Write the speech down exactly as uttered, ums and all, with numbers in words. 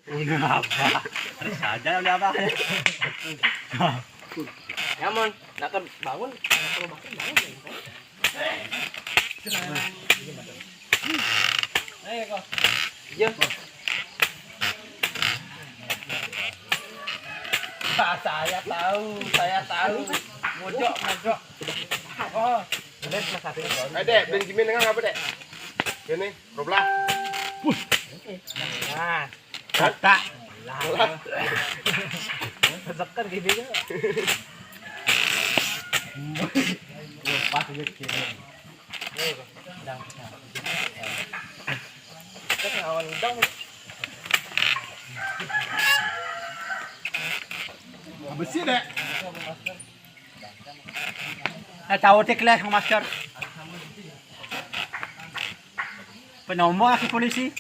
Udah apa? Terus aja udah apa? Ya, Mon, nak bangun, nak bangun, bangun. Iya. Pak, saya tahu, saya tahu. Mojok, mojok. Oh, bener, Mas Ade. Eh, Dek, Benjamin dengan apa, Dek? Ini, roblah. Nah, kata. Lah. Sekan gini ya. Wah, pas aja kecil. Udah, udah. Kita ngawan dong. Besi, Dek. Eh, tahu tik lah sama masker. Penomo lagi polisi.